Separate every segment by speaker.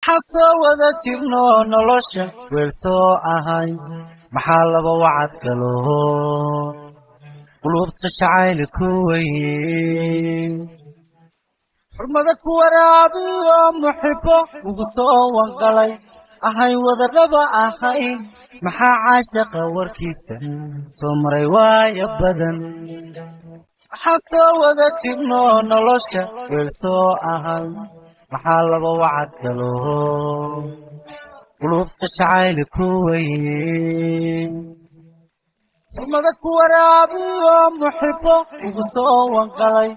Speaker 1: Maxaa soo wada jirno nolosha weel soo ahay, maxaa laba wacad galo qulubta jacayl ku weye, xurmada ku waraabiyo muxibo ugu soo wanqalay ahayn wadadhaba ahayn, maxaa caashaqa warkiisa soo maray waayo badan. Maxaa soo wada jirno nolosha weel soo ahay, maxaa laba wacad galo qulubta jacayl ku weye, xurmada ku waraabiyo muxibo ugu soo wanqalay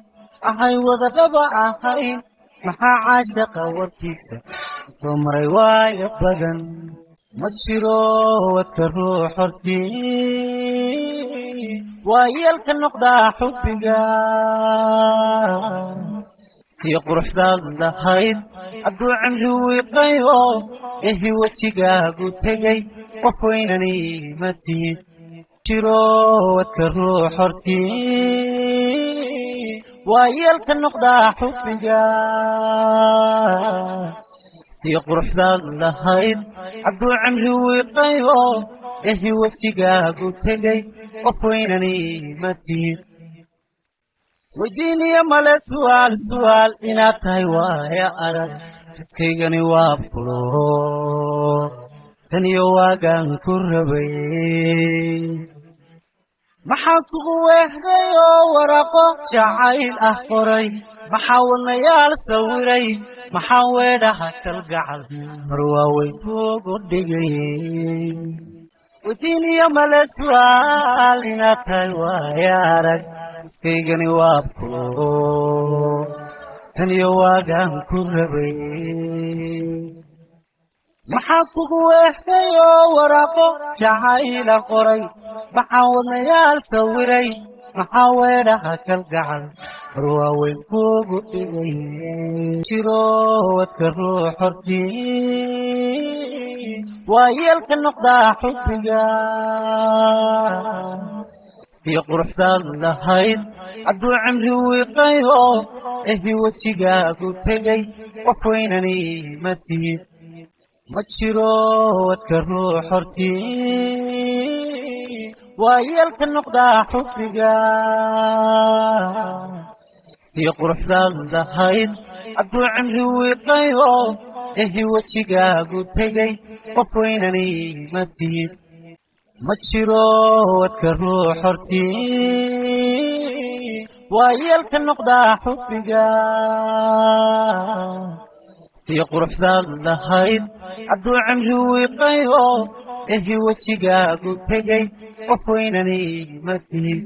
Speaker 1: ahayn wadadhaba ahayn, maxaa caashaqa warkiisa soo maray waayo badan. Ma jiro wadka ruux hortii waa yeelka noqdaa xubbiga tii quruxdaad lahayd, hadduu cimri wiiqayo ehi wejigaagu tegay, qof weynani ma tihid. Jiro wadka ruux hortii waa yeelka noqdaa xubbiga tii quruxdaad lahayd, hadduu cimri wiiqayo ehi wejigaagu tegay, qof weynani ma tihid. Weydiiniyo male su'aal su'aal inaad tahay waaya arag, iskaygani waa bulo tan iyo waagaan ku rabay. Maxaan kugu weehday oo waraaqo jacayl ah qoray, maxaa wadnayaal sawiray, maxaa weedhaha kalgacal mar waaweyn kuugu dhigay. Weydiiniyo male su'aal inaad tahay waaya arag, iskaygani waa bulo tan iyo waagaan ku rabay. Maxaa kugu weehday oo waraaqo jacayla qoray, maxaa wadnayaal sawiray, maxaa weedhaha kalgacal mar waaweyn kuugu dhigay. Jiro wadka ruux hortii waa yeelka noqdaa xubbiga tii quruxdaad lahayd, hadduu cimri wiiqayo ehi wejigaagu tegay, qof weynani ma tihid. Ma jiro wadka ruux hortii waa yeelka noqdaa xubbiga tii quruxdaad lahayd, hadduu cimri wiiqayo ehi wejigaagu tegay, qof weynani ma tihid. Ma jiro wadka ruux hortii waa yeelka noqdaa xubbiga tii quruxdaad lahayd, hadduu cimri wiiqayo ehi wejigaagu tegay, qof weynani ma tihid.